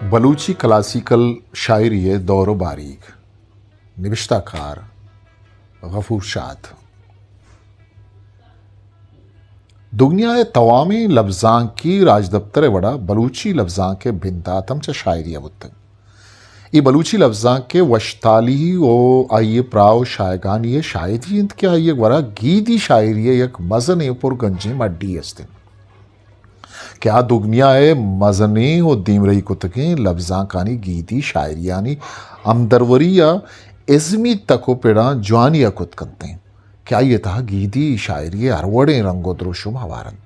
بلوچی کلاسیکل شاعری ءِ دور ءُ باریگ۔ نبشتہ کار غفور شاد۔ دگنیا ءِ توامیں لبزانکی راجدپتر ءِ وڑا بلوچی لبزانک ءِ بندات ہم چہ شاعری ءَ بوتگ۔ اے بلوچی لبزانک ءِ وشتالی ءُ آئی ءِ پراہ ءُ شایگانی ءِ شاہدی انت کہ آئی ءِ گورا گیدی شاعری ءِ یک مزنیں ءُ پرگنجیں مڈی است انت۔ کہ آ دگنیا ءِ مزنیں ءُ دیمرئی کتگیں لبزانکانی گیدی شاعریانی ہمدروری ءَ ازمی تک ءُ پڑاں جوانی ءَ کت کنت انت کہ آئی ءِ تہا گیدی شاعری ءِ ہر وڑیں رنگ ءُ دروشم ہوار انت۔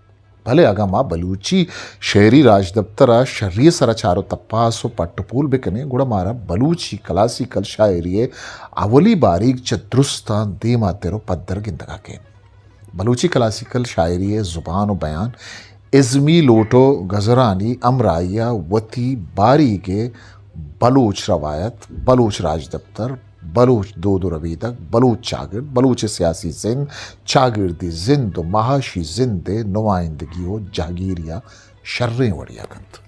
بلے اگاں ما بلوچی شعری راجدپتر ءَ شری ءِ سرا چار ءُ تپاس ءُ پٹ ءُ پول بکنیں، گڑا مارا بلوچی کلاسیکل شاعری ءِ اولی باریگ چہ درستاں دیماتر ءُ پدر گندگ ءَ کئیت۔ بلوچی کلاسیکل شاعری ءِ زبان ءُ بیان ازمی لوٹ ءُ گزرانی ہمراہی ءَ وتی باریگ ءَ بلوچ روایت، بلوچ راجدپتر، بلوچ دود ءُ ربیدگ، بلوچ چاگرد، بلوچ ءِ سیاسی زند، چاگردی زند ءُ معاشی زند ءِ نمائندگی ءُ جہگیری ءَ شریں وڑے ءَ کنت۔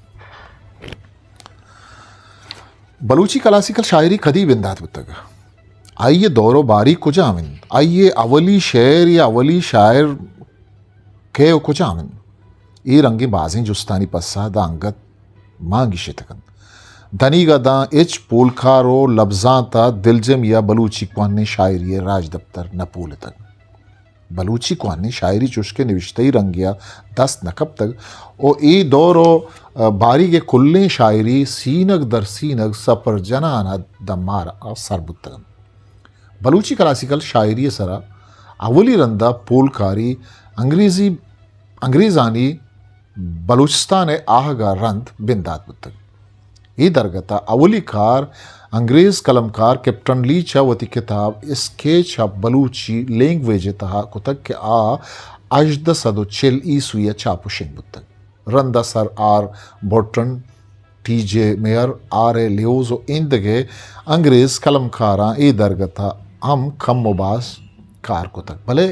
بلوچی کلاسیکل شاعری کدی بندات بوتگ؟ آئی ءِ دور ءُ باریگ کجام انت؟ آئی ءِ اولی شعر یا اولی شاعر کئے ءُ کجام انت؟ اے رنگیں بازیں جستانی پسہ داں انگت مان گیشتگ انت۔ دنیگا داں ہچ پولکار ءُ لبزانت ءَ دلجم یا بلوچی کوہنیں شاعری ءِ راجدپتر نہ پولتگ۔ بلوچی کوہنیں شاعری چوشکہ نوشتہی رنگے ءَ دست نہ کپتگ ءُ اے دور ءُ باریگ ءِ کلیں شاعری سینگ در سینگ سپر جنان ءَ داں مار ءَ سر بوتگ انت۔ بلوچی کلاسیکل شاعری ءِ سرا اولی رند ءَ پولکاری انگریزی، انگریزانی بلوچستان ءِ آہگ ءَ رند بندات بوتگ۔ اے درگت ءَ اولی کار انگریز قلمکار کیپٹن لیچ ءَ وتی کتاب اسکیچ آف بلوچی لینگویج ءِ تہا کتگ کہ آ ہژدہ سد ءُ چل عیسوی ءَ چاپ ءُ شنگ بوتگ۔ رند ءَ سر آر برٹن، ٹی جے میئر، آر اے لیوز ءُ ایندگہ انگریز قلمکاراں اے درگت ءَ ہم کم ءُ باز کار کتگ، بلے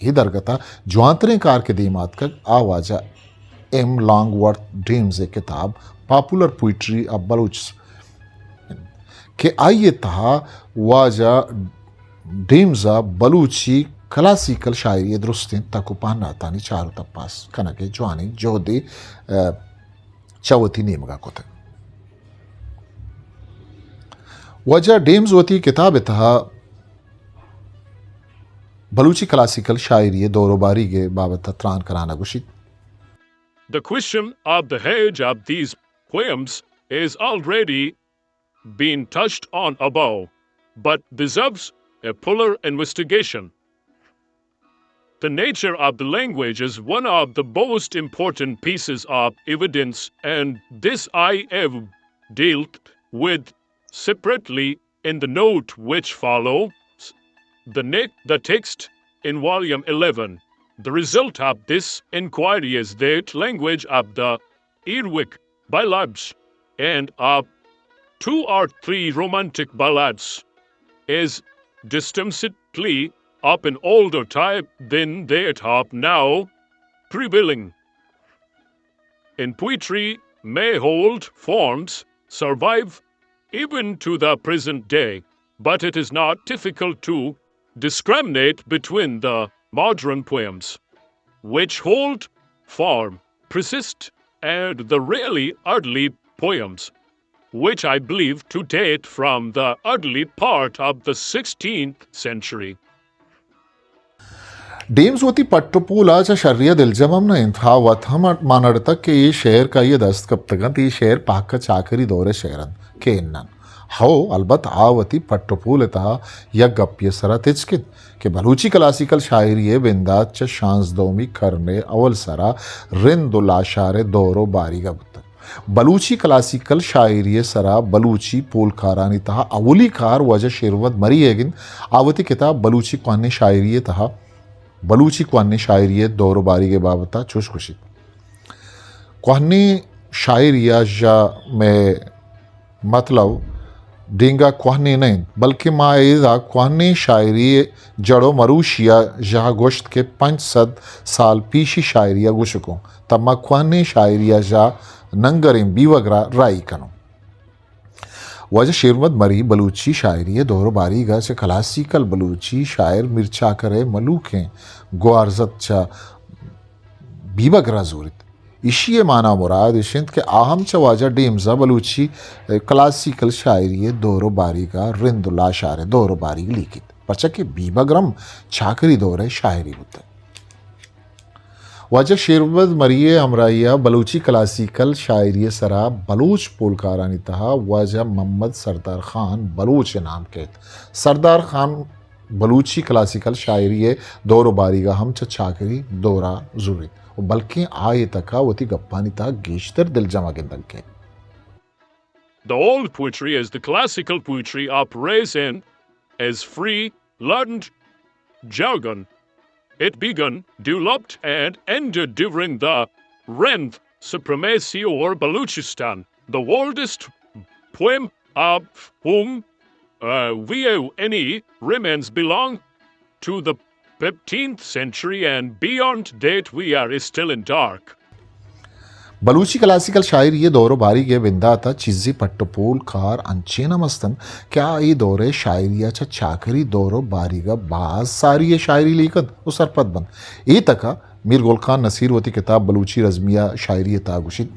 اے درگت ءَ جوانتریں کار کہ دیم ءَ آتکگ، آ واجہ ایم لانگ ورتھ ڈیمز ءِ کتاب پاپولر پوئٹری آف بلوچس انت کہ آئی ءِ تہا واجہ ڈیمز ءَ بلوچی کلاسیکل شاعری ءِ درستیں تک ءُ پہناتانی چار ءُ تپاس کنگ ءِ جوانیں جہدے، ءَ، چہ وتی نیمگ ءَ کتگ۔ واجہ ڈیمز وتی کتاب ءِ تہا بلوچی کلاسیکل شاعری ءِ دور ءُ باریگ ءِ بابت ءَ تران کنان ءَ گوشیت۔ The question of the age of these poems is already been touched on above, but deserves a fuller investigation. The nature of the language is one of the most important pieces of evidence, and this I have dealt with separately in the note which follows the, ne- the text in volume eleven. The result of this inquiry is that language of the Earwick ballads and of two or three romantic ballads is distinctly of an older type than that of now prevailing. In poetry, may old forms survive even to the present day, but it is not difficult to discriminate between the modern poems, which hold form, persist, and the really early poems, which I believe to date from the early part of the sixteenth century. ڈیمز وتی پٹ ءُ پول ءَ چہ شری ءَ دلجم ہم نہ انت۔ آ وت ہم مان اڑتگ کہ اے شعر کہ آئی ءَ دست کپتگ انت، اے شعر پہک ءَ چاکری دور ءِ شعر انت کہ اناں۔ ہو، البت آ وتی پٹ ءُ پول ءِ تہا یک گپے ءِ سرا تچک انت کہ بلوچی کلاسیکل شاعری ءِ بندات چہ شانزدہمی کرن ءِ اول سرا رند ءُ لاشار ءِ دور ءُ باریگ ءَ بوتگ۔ بلوچی کلاسیکل شاعری ءِ سرا بلوچی پولکارانی تہا اولی کار واجہ شیرمحمد مری ئیگ انت۔ آ وتی کتاب بلوچی کوہنیں شاعری ءِ تہا بلوچی کوہنیں شاعری ءِ دور ءُ باریگ ءِ بابت ءَ چوش گوشیت۔ کوہنیں شاعری ءَ ژہ مئے مطلب ڈینگا کوہنیں نہ انت، بلکہ ما ایدا کوہنیں شاعری جڑ و مروشی ء ژہ گوشت کہ پنچ سد سال پیشی شاعری ء گوشکوں، تہ ما کوہنیں شاعری ء ژہ ننگریں بیوگر ء راہی کنوں۔ واجہ شیرمحمد مری بلوچی شاعری ء دور و باریگ ء چہ کلاسیکل بلوچی شاعر میر چاکر ء ملوکیں گوارزت چہ بیبگر ء زوریت۔ ایشی ء مانا مراد اش انت کہ آ ہم چہ واجہ ڈیمز ء بلوچی کلاسیکل شاعری ء دور و باریگ ء رند و لاشار ء دور و باریگ لیکیت، پرچا کہ بیبگر ہم چاکری دور ء شاعری بوتگ۔ واجہ شیرمحمد مری ء ہمراہی ء بلوچی کلاسیکل شاعری ء سرا بلوچ پولکارانی تہا واجہ محمد سردار خان بلوچ ء نام کیت۔ سردار خان بلوچی کلاسیکل شاعری ء دور و باریگ ء ہم چہ چاکری دور ء زوریت و بلکیں آ اے تک ء وتی گپانی تہا گیشتر دلجم ء گندگ کیت۔ The old poetry, as the classical poetry, operates in as free learned jargon. It began, developed, and ended during the Rand supremacy over Baluchistan. The oldest poem of whom uh, we have any remains belong to the fifteenth century, and beyond that we are still in dark. بلوچی کلاسیکل شاعری ء دور و باریگ ء بندات ء چیزے پٹ و پول کار انچین ہم است انت کہ آ اے دور ء شاعری ء چہ چاکری دور و باریگ ء باز ساری ء شاعری لیک انت و سرپد بنت۔ اے تک ء میر گل خان نصیر وتی کتاب بلوچی رزمی ء شاعری ء تہا گوشیت۔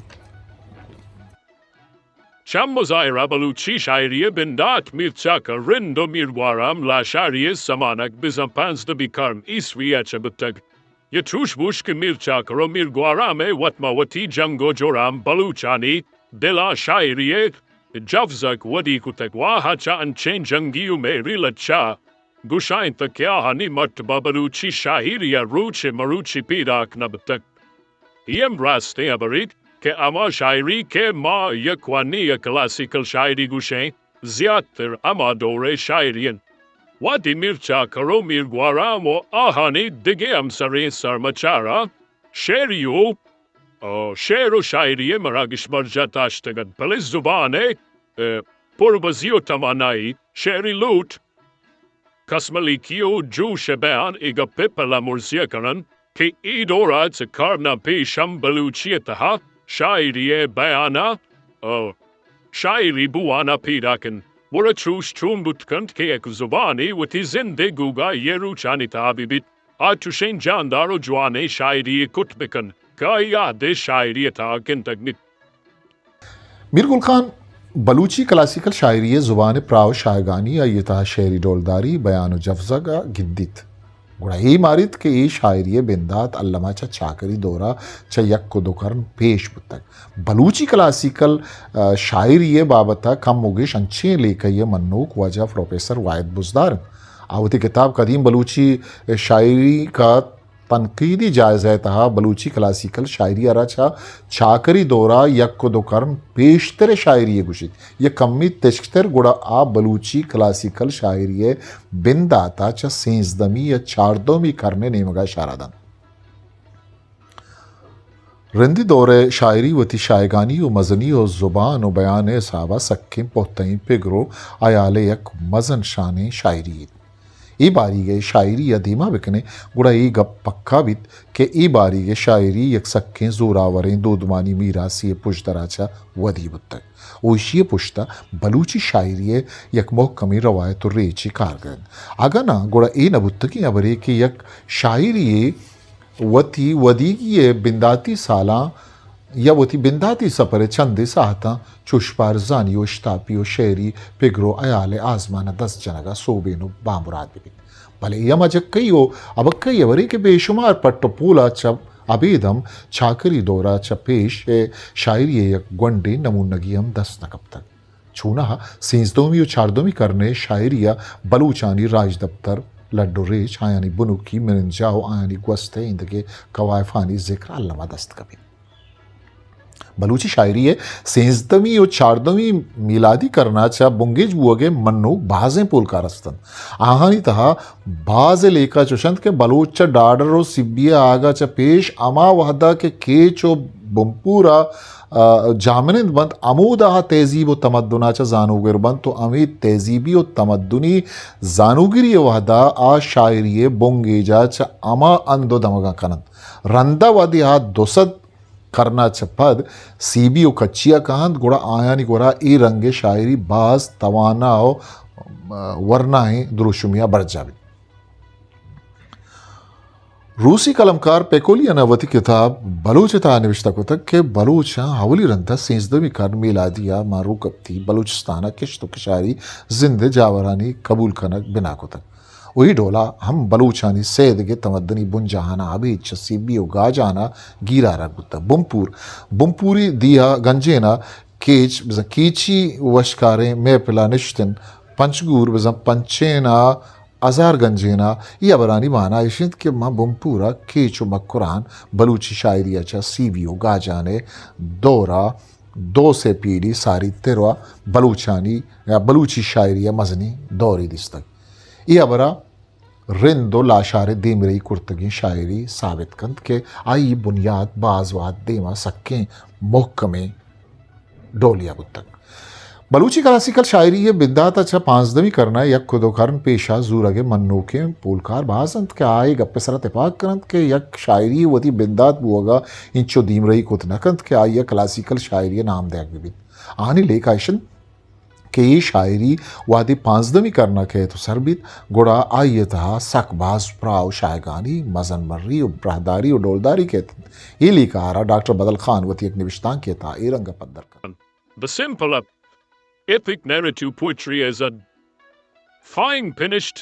چہ مظاہرہ بلوچی شاعری ء بندات میر چاکر رند و میر گوہرام لاشاری ء زمانگ بزاں پانزدہمی کرن عیسوی ء چہ بوتگ۔ یہ چوش بوش کہ میر چاکر و میر گوہرام ء وت ماں وتی جنگ و جورام بلوچانی دل ء شاعری ء جوزگ ودی کتگ و آہاں چہ انچیں جنگی و مہری لچہ گشائینتگ کہ آہانی مرتبہ بلوچی شاعری ء روچ ء مروچی پیداک نہ بوتگ۔ اے ہم راستیں ہبریت کہ ہما شاعری کہ ما یک کوہنی یا کلاسیکل شاعری گوشیں، زیاتر ہما دور ء شاعری انت۔ وہدے میر چاکر و میر گوہرام و آہانی دگہ ہمسریں سرمچاراں شعری و، آ، شعر و شاعری ء مراگش برجاہ داشتگ انت، بلے زبان ء، آ، پربزی و توانائی، شعری لوٹ، کسملیکی و جوش ء بیان اے گپ ء پلہ مرزی ء کنن کہ اے دور ء چہ کرناں پیش ہم بلوچی ء تہا شاعری ء بیان ء، آ، شاعری بوان ء پیداک انت۔ گڑا چوش چون بوت کنت کہ یک زبانے وتی زند ء گوگائی ء روچانی تہا بہ بیت، آ چوشیں جاندار و جوانیں شاعری یے کت بہ کنت کہ آئی عہد ء شاعری ء تہا گندگ بیت۔ میر گل خان بلوچی کلاسیکل شاعری ء زبان ء پراہ و شاہگانی آئی ء تہا شعری ڈولداری، بیان و جوزگ ء گندیت۔ گڑا اے ماریت کہ اے شاعری ء بندات الما چہ چاکری دور ء چہ یک و دو کرن پیش بوتگ۔ بلوچی کلاسیکل، ء، شاعری ء بابت ء کم و گیش انچیں لیکہی ء منوک واجہ پروفیسر واحد بزدار انت۔ آ وتی کتاب قدیم بلوچی شاعری کا تنقیدی جائزہ ء تہا بلوچی کلاسیکل شاعری ء را چہ چاکری دور ء یک و دو کرن پیشتر ء شاعری ء گوشیت۔ یک کمی تچکتر گڑا آ بلوچی کلاسیکل شاعری ء بندات ء چہ سینزدہمی یا چاردہمی کرن ء نیمگ ء اشارہ دنت۔ رندی دور ء شاعری وتی شاہگانی و مزنی و زبان و بیان ء حساب ء سکیں پہتئیں پگر و ہیال ء یک مزن شانیں شاعری ایت۔ اے باریگ ء شاعری ء دیما بکنیں، گڑا اے گپ پکا بیت کہ اے باریگ ء شاعری یک سکیں زوراوریں دودمانی میراثے ء پژدر ء چہ ودی بوتگ و ایشی ء پشت ء بلوچی شاعری ء یک مہکمیں روایت و ریچے کارگر انت۔ اگاں ناں، گڑا اے نہ بوتگیں ہبرے کہ یک شاعری یے وتی ودیگی ء بنداتی سالاں یا وتی بنداتی سپر ء چندے ساہتاں چوش بارزانی و اشتاپی و شعری پگر و ہیال ء آزمان ء دست جنگ ء سوبین و بامراد بہ بیت۔ بلے اے ہم اجکئی و ابکئی ہبرے کہ بے شمار پٹ و پول ء چہ ابید ہم چاکری دور ء چہ پیش ء شاعری ء یک گونڈیں نمونگی ہم دست نہ کپتگ۔ چوناہا سینزدہمی و چاردہمی کرن ء شاعری ء بلوچانی راجدپتر، لڈ و ریچ، آیانی بنکی منجا و آیانی گوست ء ایندگہ کوائفانی ذکر الما دست کپیت۔ بلوچی شاعری ء سینزدہمی و چاردہمی میلادی کرن ء چہ بنگیج بوگ ء منوک بازیں پولکار است انت۔ آہانی تہا باز لیکہ چوش انت کہ بلوچ چہ ڈاڈر و سبی ء آگ ء چہ پیش ہما وہد ء کہ کیچ و بنپور ءَ، آ، جاہمنند بنت، ہمودا آ تہذیب و تمدن ءَ چہ زانوگر بنت و ہمے تہذیبی و تمدنی زانوگری ءِ وہدا آ شاعری ءِ بنگیج ءَ چہ ہما ہند و دمگاں کننت۔ رندا وہدے آ دو سد کرن ءَ چہ پد سیبی و کچی ءَ کاہنت، گڑا آیانی گورا اے رنگ ءِ شاعری باز توانا و، آ، ورنائیں دروشمے ءَ برجاہ بیت۔ روسی قلمکار پیکولین ءَ وتی کتاب بلوچ ءِ تہا نبشتہ کتگ کہ بلوچاں اولی رند ءَ سیزدہمی کرن میلادی ءَ ماں روکپتی بلوچستان ءَ کشت و کشاری زند ءِ جاورانی قبول کنگ بنا کتگ و اے ڈولا ہم بلوچانی سیدگ ءِ تمدنی بنجاہاناں ابید چہ سیبی و گاجان ءَ گیرارگ بوتگ۔ بنپور، بنپوری دیہا گنجین ءَ کیچ، بزاں کیچی وشکاریں محفل ءَ نشتن، پنچگور، بزاں پنچین ءَ ہزار گنجین ءَ۔ اے ہبرانی مانا ایش انت کہ ماں بنپور ءَ کیچ و مکران بلوچی شاعری ءَ چہ سیبی و گاجان ءِ دور ءَ دو سے پیڑی ساری تر ءَ بلوچانی یا بلوچی شاعری ءَ مزنیں دورے دیستگ۔ اے ہبر ءَ رند و لاشار ءِ دیمرئی کرتگیں شاعری ثابت کنت کہ آئی بنیاد باز وہد دیما سکیں محکمیں ڈولیا بوتگ۔ بلوچی کلاسیکل شاعری ءِ بندات ءَ چہ پانزدہمی کرن ءَ یک و دو کرن پیش ءَ زورگ ءِ منوکیں پولکار باز انت کہ آ اے گپ ءِ سرا تپاک کننت کہ یک شاعری وتی بندات بوگ ءَ اینچو دیمرئی کت نہ کنت کہ آئی ءَ کلاسیکل شاعری ءِ نام دئیگ بہ بیت۔ آہانی لیکہ اش انت کہ اے شاعری وہدے پانزدہمی کرن ءَ کئیت و سر بیت، گڑا آئی ءِ تہا سک باز پراہ و شاہگانی، مزن مری و براہداری و ڈولداری کئیت انت۔ اے لیکہ ءَ را ڈاکٹر بدل خان وتی یک نبشتانکے ءِ تہا اے رنگ ءَ پدر کنت۔ The simple epic narrative poetry is a fine finished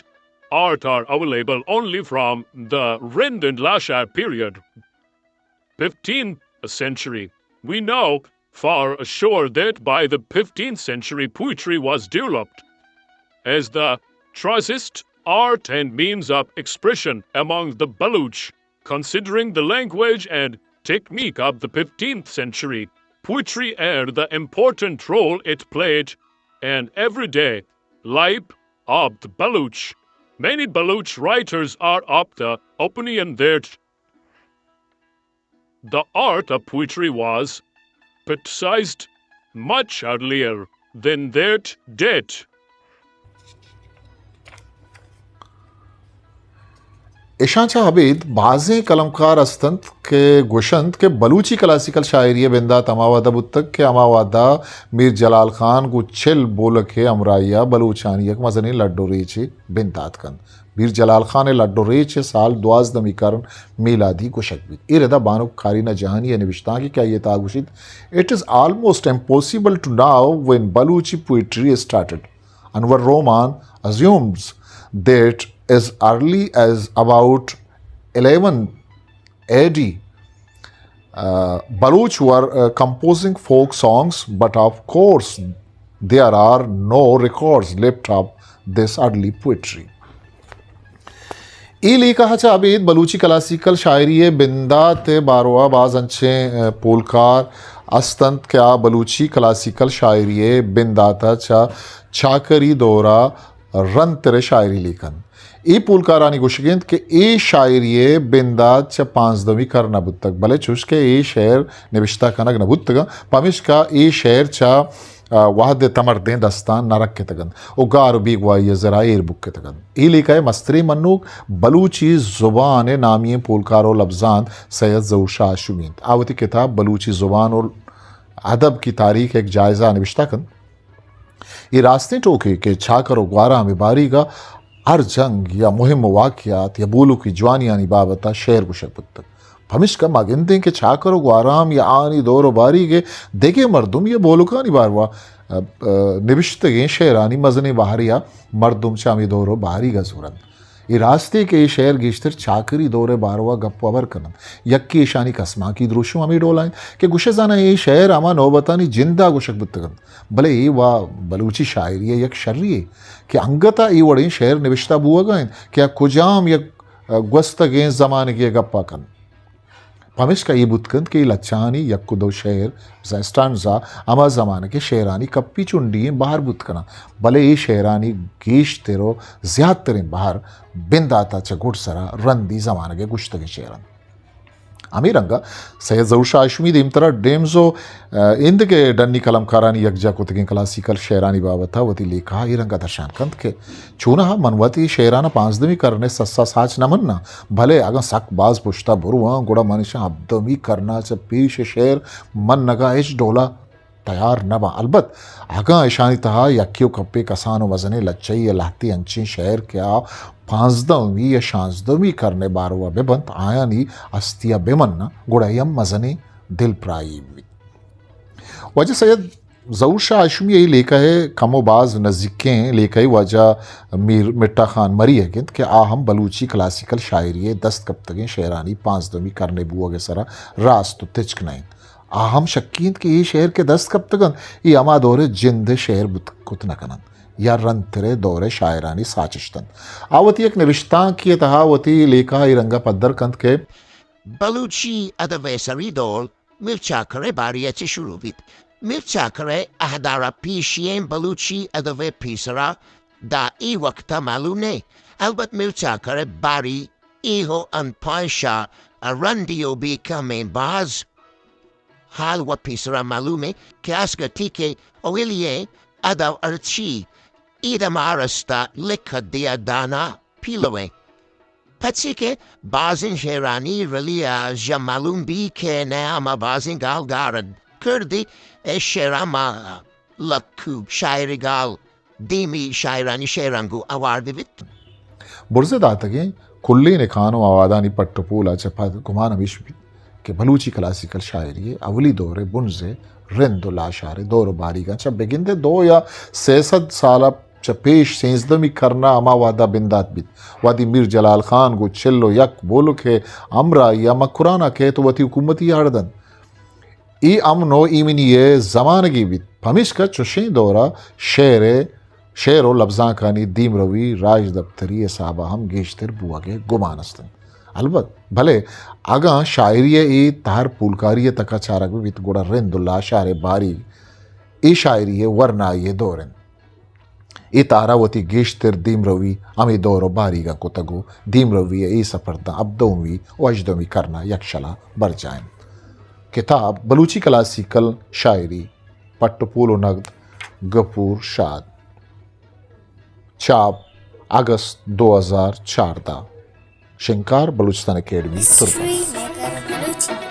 art are available only from the Rind and Lashar period, fifteenth century. We know for sure that by the fifteenth century, poetry was developed as the choicest art and means of expression among the Baloch. Considering the language and technique of the fifteenth century, poetry and the important role it played in everyday life of the Baloch, many Baloch writers are of the opinion that the art of poetry was politicized much earlier than that date. اشاں چہ ابید بازیں قلمکار است انت کہ گوشنت کہ بلوچی کلاسیکل شاعری ءِ بندات ہما وہد ءَ بوتگ کہ ہما وہد ءَ میر جلال خان گوں چل بولک ءِ ہمراہی ءَ بلوچانی یک مزنیں لڈ و ریچے بندات کنت۔ میر جلال خان ءِ لڈ و ریچ ءِ سال دوازدہمی کرن میلادی گوشگ بیت۔ اے ردا بانک کارینا جہانی ءِ نبشتانکے کہ آئی ءِ تہا گوشیت، It is almost impossible to know when Balochi poetry started. Anwar Roman assumes that as early as about eleven A D, uh, Baloch were, uh, composing folk songs, but of course, there are no records left of this early poetry. اے لیکہ ءَ چہ ابید بلوچی کلاسیکل شاعری ءِ بندات ءِ باروا باز انچیں، ءَ، پولکار است انت کہ آ بلوچی کلاسیکل شاعری ءِ بندات ءَ چہ چاکری دور ءَ رندتر ءَ شاعری لیکن۔ اے پولکارانی گوشگ انت کہ اے شاعری ءِ بندات چہ پانزدہمی کرن ءَ بوتگ، بلے چوش کہ اے شعر نبشتہ کنگ نہ بوتگ انت، پمیشکا اے شعر چہ، ءَ، وہد ءِ تمردیں دستاں نہ رکتگ انت و گار و بیگواہی ءِ زرا ایر بکتگ انت۔ اے لیکہ ءِ مستریں منوک بلوچی زبان ءِ نامی ئیں پولکار و لبزانت سید ظہور شاہ ہاشمی انت۔ آ وتی کتاب بلوچی زبان و ادب کی تاریخ ایک جائزہ نبشتہ کنت۔ اے راستیں ٹوکے کہ چاکر و گوارام ءِ باریگ ءَ ہر جنگ یا مہم و واقعات یا بولکی جوانیانی بابت ءَ شعر گوشگ بوتگ۔ پمیشکا ما گندیں کہ چاکر و گوارام یا آنی دور و باریگ ءِ دگہ مردم یا بولکانی باروا، ءَ، ءَ، نبشتگیں شعرانی مزنیں بہرے ءَ مردم چہ ہمے دور و باریگ ءَ زورنت۔ اے راستے کہ اے شعر گیشتر چاکری دور ءِ باروا گپ و ہبر کننت۔ یکے اشانی کسمانکی دروشم ہمے ڈولا انت کہ گوشے زاناں اے شعر ہما نوبتانی جند ءَ گوشگ بوتگ انت۔ بلے اے وا بلوچی شاعری ءِ یک شری یے کہ انگت ءَ اے وڑیں شعر نبشتہ بوگ ءَ انت کہ آ کجام یک، ءَ، گوستگیں زمانگے ءِ گپ ءَ کنت۔ پمیشکا اے بوت کنت کہ اے لچہانی یک و دو شعر، بزاں اسٹانزا، ہما زمانگ ءِ شعرانی کپی چنڈی ئیں بہر بوت کناں، بلے اے شعرانی گیشتر و زیاتریں بہر بندات ءَ چہ گڈسرا رندی زمانگ ءِ گوشتگیں شعر انت۔ ہمے رنگ ءَ سید ظہور شاہ ہاشمی دیمترا ڈیمز و، آ، ایندگہ ڈنی قلمکارانی یکجا کتگیں کلاسیکل شعرانی بابت ءَ وتی لیکہ ءَ اے رنگ ءَ درشان کنت کہ چوناہا من وتی شعران ءَ پانزدہمی کرن ءِ سسا ساچ نہ مناں، بلے اگاں سک باز پشت ءَ برواں، گڑا من اشاں ہبدہمی کرن ءَ چہ پیش ءِ شعر منگ ءَ ہچ ڈول ءَ تیار نہ باں۔ البت اگاں اشانی تہا یکے و کپے کسان و مزنیں لچہی ءِ لہتے انچیں شعر کہ آ پانزدہمی یا شانزدہمی کرن ءِ باروا بہ بنت، آیانی ہستی ءَ بہ مناں، گڑا اے ہم مزنیں دلپراہی بیت۔ واجہ سید ظہور شاہ ہاشمی ءِ لیکہ ءِ کم و باز نزیکیں لیکہ واجہ میر مٹھا خان مری ءَ انت کہ آ ہم بلوچی کلاسیکل شاعری ءِ دست کپتگیں شعرانی پانزدہمی کرن ءِ بوگ ءِ سرا راست و تچک نہ انت۔ آ ہم شکی انت کہ اے شعر کہ دست کپتگ انت، اے ہما دور ءِ جند ءِ شعر بوت کت نہ کن انت یا رندتر ءِ دور ءِ شاعرانی ساچشت انت۔ آ وتی یک نبشتانکے ءِ تہا وتی لیکہ ءَ اے رنگ ءَ پدر کنت کہ بلوچی ادب ءِ سری دور میر چاکر ءِ باری ءَ چہ شروع بیت۔ میر چاکر ءِ اہدار ءَ پیشی ئیں بلوچی ادب ءِ پیسرا داں اے وقت ءَ معلوم نہ انت۔ البت میر چاکر ءِ باری ایہو انت پائشا ءَ رندی و بے کمیں باز حال و پیسرا معلوم انت کہ آسکٹی کہ اولی ءِ ادب ارچی ایدا مارستا لکھ دیا دانا پیلویں۔ پچی کہ بازیں شعرانی رلی ءَ ژہ معلوم بی کہ نیا ما بازیں گال گارد کردی، اے شعرا ما لکوب شاعری گال دیمی شاعرانی شعراں گوں آوار بہ بیت۔ برز ءَ داتگیں کلیں نکان و موادانی پٹ و پول ءَ چہ پد گمان ہمیش بیت کہ بلوچی کلاسیکل شاعری ءِ اولی دور ءِ بنز ءِ رند و لاشار ءِ دور و باریگاں چہ بگندے دو یا سئے سد سال ءَ چہ پیش سیزدہمی کرن ءَ ہما وہد ءَ بندات بیت، وہدی میر جلال خان گوں چل و یک بولک ءِ ہمراہی ءَ مکران ءَ کیت و وتی حکومتی اڑ دنت۔ اے امن و ایمنی ءِ زمانگے بیت، پمیشکا چشیں دور ءَ شعر ءِ، شعر و لبزانکانی دیمروی راجدپتری حساب ءَ ہم گیشتر بوگ ءِ گمان است انت۔ البت، بلے اگاں شاعری ءِ اے تہر پولکاری ءِ تک ءَ چارگ بہ بیت، گڑا رند و لاشار ءِ باریگ اے شاعری ءِ ورنائی ءِ دور انت۔ اے تہر ءَ وتی گیشتر دیمروی ہمے دور و باریگاں کتگ و دیمروی ءِ اے سپر داں ہبدہمی و ہژدہمی کرن ءَ یکشل ءَ برجاہ انت۔ کتاب بلوچی کلاسیکل شاعری، پٹ و پول و نگد، گپور شاد۔ چاپ اگست دو ہزار چاردہ۔ شنگکار بلوچستان اکیڈمی، تربت۔